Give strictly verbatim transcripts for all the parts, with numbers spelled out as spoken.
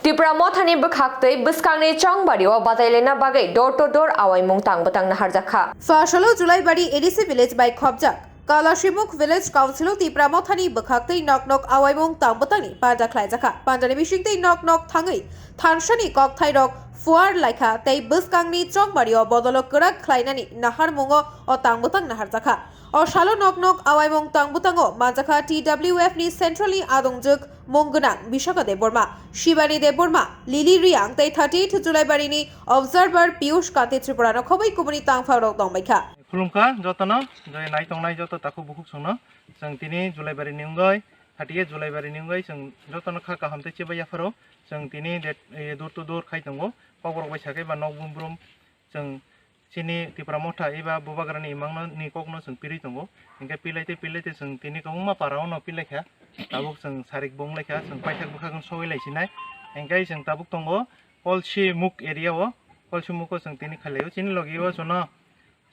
Tipra Mothani bwkhaktwi bwskangni chongbario batailena bagwi door to door awaimung tang bwtang naharjakha. Phasalo Julaibari A D C village bai khopjak Kalashimukh village council o Tipra Mothani bwkhaktwi nok nok awaimung tang bwtangni panda khlaijakha. Pandani bisingtwi nok nok thangwi thansani kokthairok phuar laikha tei bwskangni chongbario bodolo kwrak khlainani naharmungo o tang bwtang naharjakha. O salo nok nok awaimung tang bwtango manjakha T W F ni central ni adongjwk mung gwnang Bishaka Debbarma, Shibani Debbarma, Lily Riang tei thirty eight Julaibari ni observer Piyush Kanti Tripura no khobwi kubuni tangphang rok tongbaikha. Khulumkha jotono, je nai tongnai joto takhuk bukhuk songno. Chwng tini Julaibari ni wngwi, thirty eight Julaibari ni wngwi chwng jotono kha kaham tei chebaiya pharo. Chwng tini det, eh, door to door khai tongo. Kokborok bai sakhai ba nok brum brum. Chwng chini Tipra Motha eba Bubagrani imangno ni kokno chwng pirwi tongo. Hinkhe pilai tei pilai tei chwng tini kwbangma para-o no pilaikha. Tabuk chwng sarik bo wnglaikha, chwng paithak bwkhak wng sogwi laisinai. Hinkhe chwng tabuk tongo Kolsimuk area-o. Kolsimuk-o chwng tini khailaio. Chini logi-o chwngno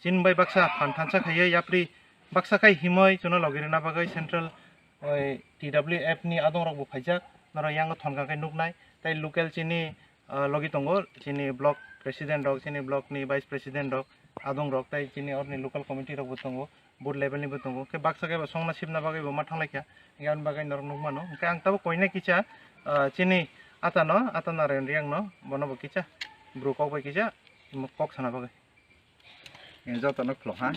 chini bai baksa phan thansa khaiwi yapri baksa khai himwi chwngno logi rwna bagwi central, oi, T W F ni adongrok bo phaijak. Norok yango thonka khe nuknai. Tei local chini ah, logi tongo, chini block president rok, chini block ni vice president rok, adong rok, tei chini oroni local committee rok bo tongo, board level ni bo tongo. Khe baksa khe bo songna sibna bagwi bo ma thanglaikha, hinkhe aboni bagwi norok nukmano. Hinkhe ang tabuk koinai kisa, ah, chini atano, atano Narayan Riang no, bono bo kisa, bru kok bai kisa, kok sana bagwi. Jotono khulumkha.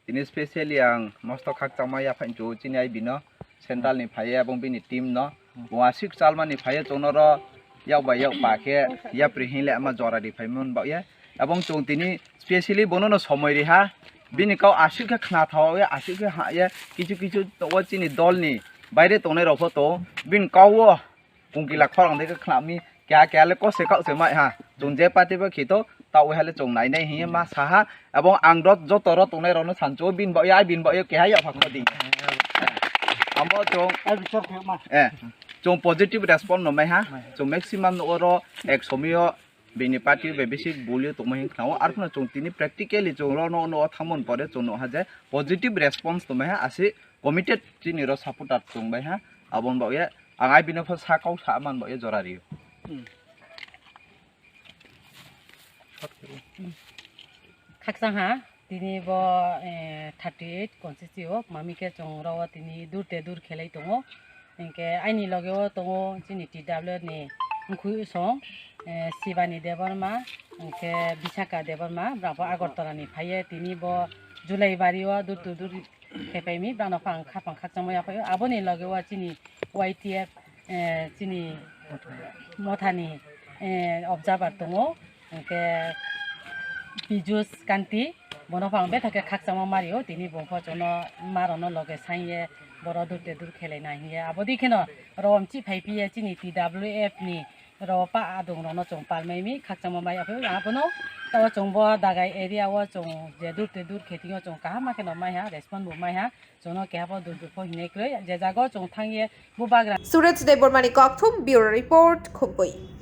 Tini specially ang mosto khakchangma yaphai chu chini I B no, central ni phaiya ebong bini team no. Bo aswk chalmani phaiya chwngno ro yak bai yak pa khe yapri hinle ama jora ri phaimani bagya. Ebong chwng tini specially bono no somoi riha. Bini kau aswk khe khna thawi aswk khe ha ya kichu kichu o chini dol ni baire tongnai rok pho to bini kau o Kungkila khorang de khlami keha keha le kose kok se mai ha. Chwng je party bo khito ta wai hale chwng nai nai hiye ma saha. Ebong ang dot joto ro tongnai rok no sancho bin bo ya bin bo ya keha ya pha khodi. Amo chwng Ai bisor khe ma. Eh, chwng positive response no mai ha. Chwng maximum no oro ek somiyo bini party bai bisi bulio tongma hin khnao. Arphano chwng tini practically chwng ro no no thangmon pore chwng no ha je positive response no mai ha asi committed chini ro supporter chwng bai ha. Abon bo ya ang ai bini pha sa kau sa man bo ya jora rio. Khakchang ha, tini bo, eh, thirty eight constituency o, mami khe chwng ro o tini dur te dur khelai tongo. Hinkhe aini loge o tongo chini T W ni mkhui song, eh, Shibani Debbarma, hinkhe Bishaka Debbarma, brabo Agartala ni phaiye, tini bo Julaibari o dur to dur khepaimi, brano phang khapang khakchangma yaphaio. Aboni loge o chini Y T F, eh, chini Mothani, eh, observer tongo, hinkhe Piyush Kanti, bono phang bethak khe khakchangma mario, tini bo phochano marono loge sanye boro dur te dur khelai na hiye. Abodi kheno rom chi phai phiye chini T W F ni ro pa adung rokno chwng palmai mi khakchangma mai aphai abono tao chwng bo dagai area o chwng je dur te dur khe thingo chwng kaham ma kheno mai ha respond bo mai ha chwngno keha bo dur dur pho hinai kwrwi je jago chwng thang ye bo bagra. Suraj Debbarmani Kokthum, Bureau Report, Khumpui.